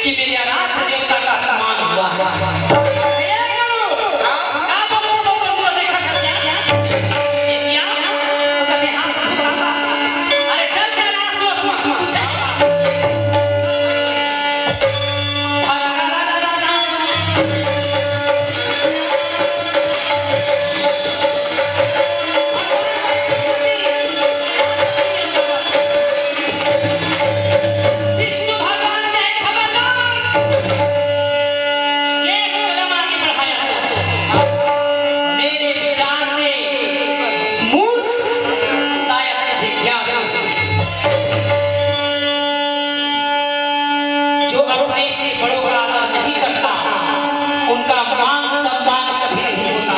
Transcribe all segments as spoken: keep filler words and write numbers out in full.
कि मेरे आराध्य देवता का अपमान हुआ है। हे गुरु, का बकबक बकबक पूरा देखत हस यार? ये क्या? तो कहते, "हाँ, प्रभु, का बात?" अरे, चल, कैलाश लोक में, पूछे। विष्णु भगवान ने, "खबरदार, एक कदम आगे बढ़ाया तो मेरे विचार से मूर्ख, शायद तुझे ज्ञान नहीं। जो अपने से बड़ों का आदर नहीं करता, उनका मान सम्मान कभी नहीं होता,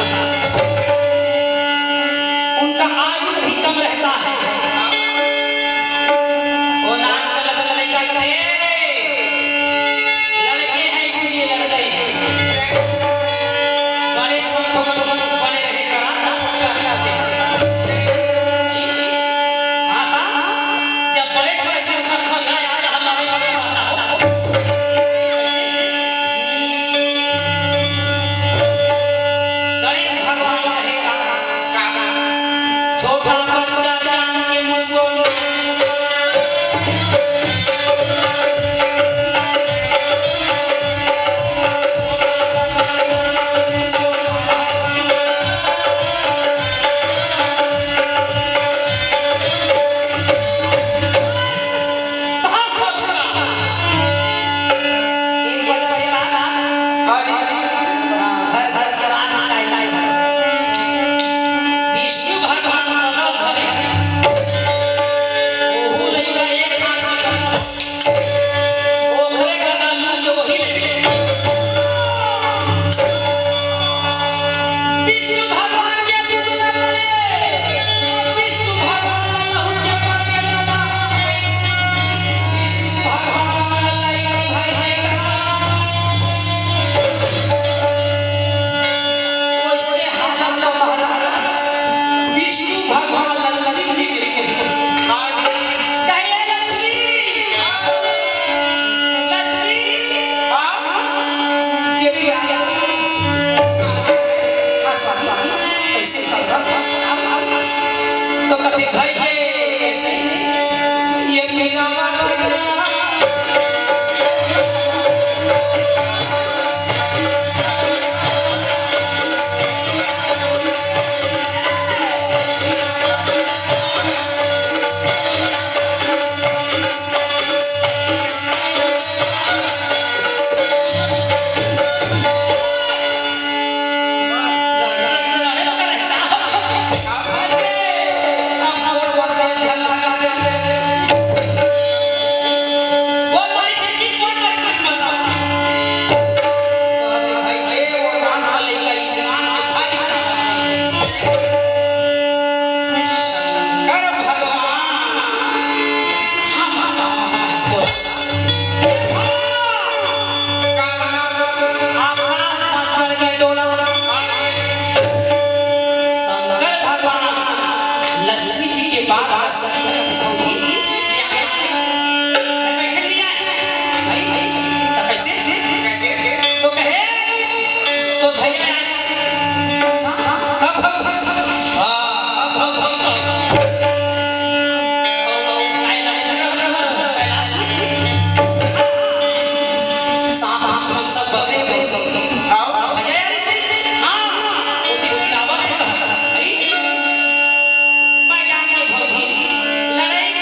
उनका आयु भी कम रहता है।" वो नाक का लड़का लड़का कहते, "लड़के हैं, इसलिए लड़ गए हैं। बड़े छोट होकर बड़े रहे करा, तो छोटा करते हैं।" हाँ, हाँ, जब बड़े थोड़े से खर खर आया, यहाँ हमारे बारे में बचा हो। गणेश भगवान कहेगा, छोटा बच्चा जान के मुझको विष्णु भगवान कमल धरे, ओहू लइका एक हाथ में कमल, ओखरे गदा लूट के वही ले। विष्णु भगवान के दूध न पड़े, विष्णु भगवान ला लहुट के पड़ के दादा, विष्णु भगवान ला लइका भाई देखा। ओइसने हम, हम लोग महाराज विष्णु भगवान लक्ष्मी जी के रूप में। कहे, "लक्ष्मी, लक्ष्मी, ये क्या?" हाँ, स्वामी, कैसे? तो कहते, "भाई, ये कैसे?" ये मेरा वाला आकाश में चढ़ के डोला। शंकर भगवान लक्ष्मी जी के बात का शंकर भगवान जी बैठे नहीं आए। भाई, तो कैसे? तो कहे, तो भैया, अच्छा, कब भग-, हाँ, कब भग-, भग-, भग-, आए लड़े झगड़ा हो रहा है, कैलाश में। सांप, आंख में सब बदले गए। आओ। भैया, यार, इसे, हाँ, वो दिन गिरावत है, भाई। मैं जान के भौजी, लड़ाई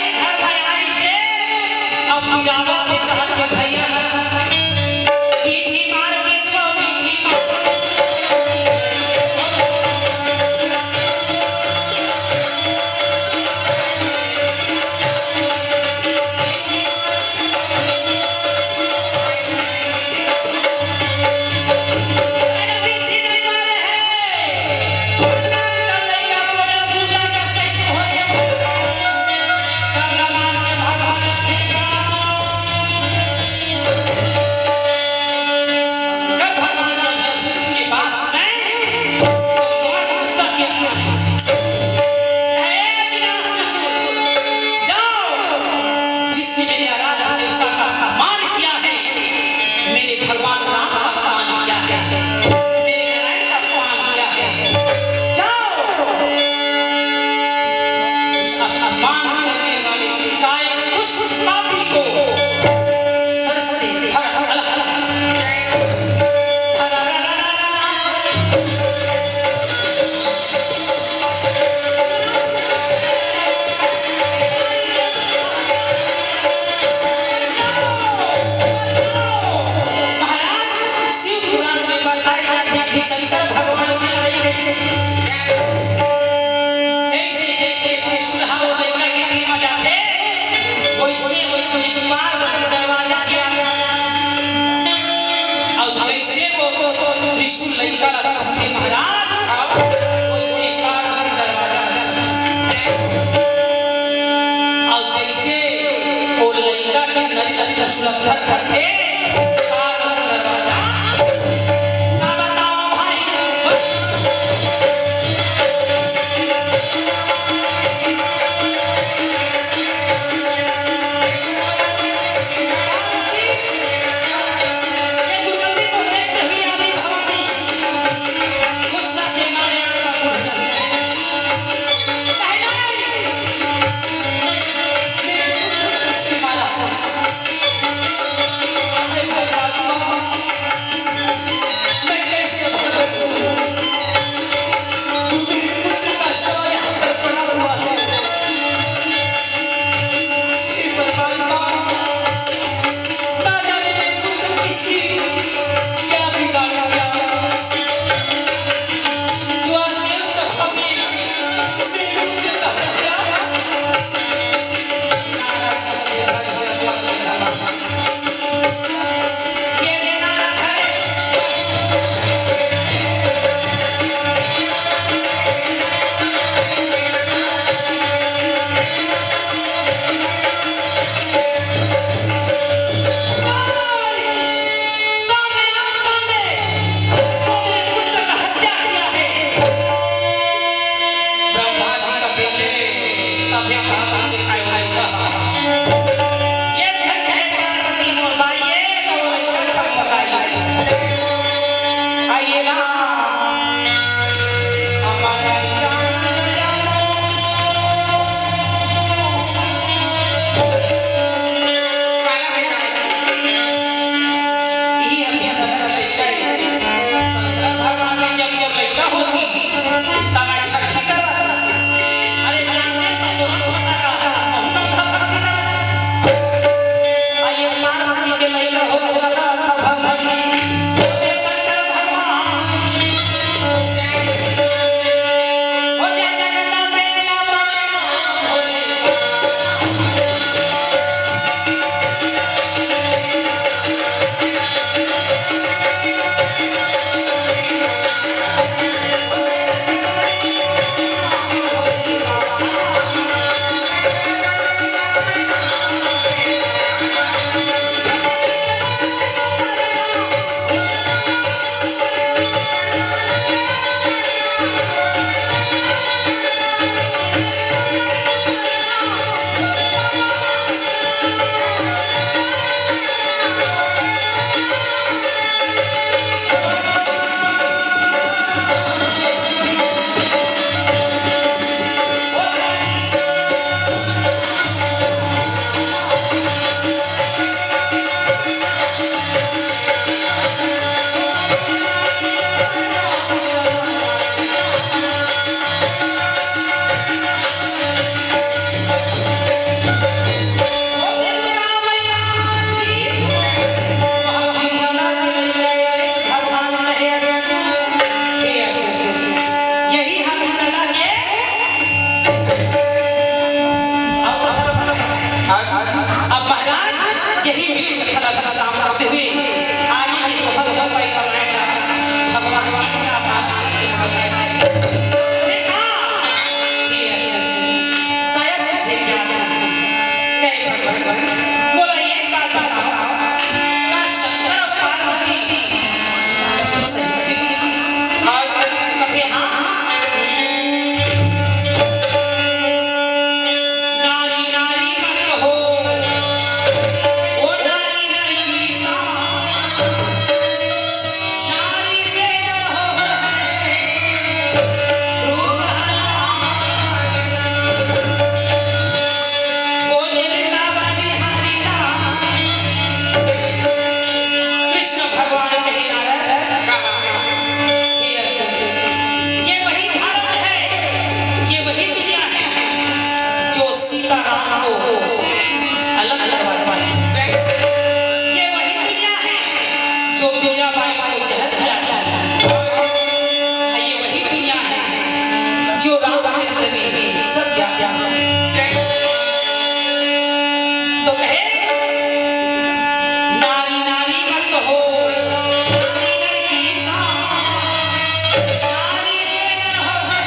पत्थर करके पार दरवाजा। का बताओ भाई? ये दुर्गति को देखते हुए आदि भवानी गुस्सा के मारे आग का मुंह जल गया। कहना नहीं। मेरे पुत्र को उसने मारा। अरे परमात्मा, मैं कैसे भगत हूँ? तू मेरे पुत्र का शव यहाँ पर पड़ा हुआ है। हे परमात्मा, ना जाने मेरे पुत्र किसकी क्या बिगाड़ किया। जो आज देव सभा में मेरे पुत्र का हत्या ब्रह्मा जी का बेटे, तभे बाबा से खाए वाले कहा। ये झन कहे पार्वती मोर बाई, ये तो लइका छटपटाई। आइए ना, हमारे जान जानो। काला बेटा है। इही अभी अंदर लइका है। शंकर भगवान में जब जब लइका होती, तब मैं छटछटा रहता। अरे जाने तो तुरंत फटाका, बहुत था फटाका। आइए पार्वती के लइका हो गया था, था भगवान। बोले शंकर भगवान। हो जय जगदम्बे ना पाए ना भोले। यही हम के अब महाराज यही मिली कथा ला विश्राम करते हुए आगे के दोहा चौपाई रामायण भगवान के हिसाब से देखा। हे अर्जुन, शायद तुझे ज्ञान नहीं। कहे भगवान, बोला एक बात बताओ, का शंकर और पार्वती सही सही कहे हाँ। नारी नारी मत कहो, ओ नारी नरकीसा। नारी से डरो है ध्रुव प्रहलाद। बोले वृंदावन बिहारी लाल। कृष्ण भगवान कहे नारद, हे अर्जुन, ये वही भारत है, ये वही दुनिया है जो सीताराम को अलग करवा पाए। ये वही दुनिया है जो मीराबाई को जहर पिला दिया। ये वही दुनिया है जो रामचंद्र ने सब त्याग दिया। तो कहे, नारी नारी मत कहो, नारी नरकीसा। नारी से डरो है।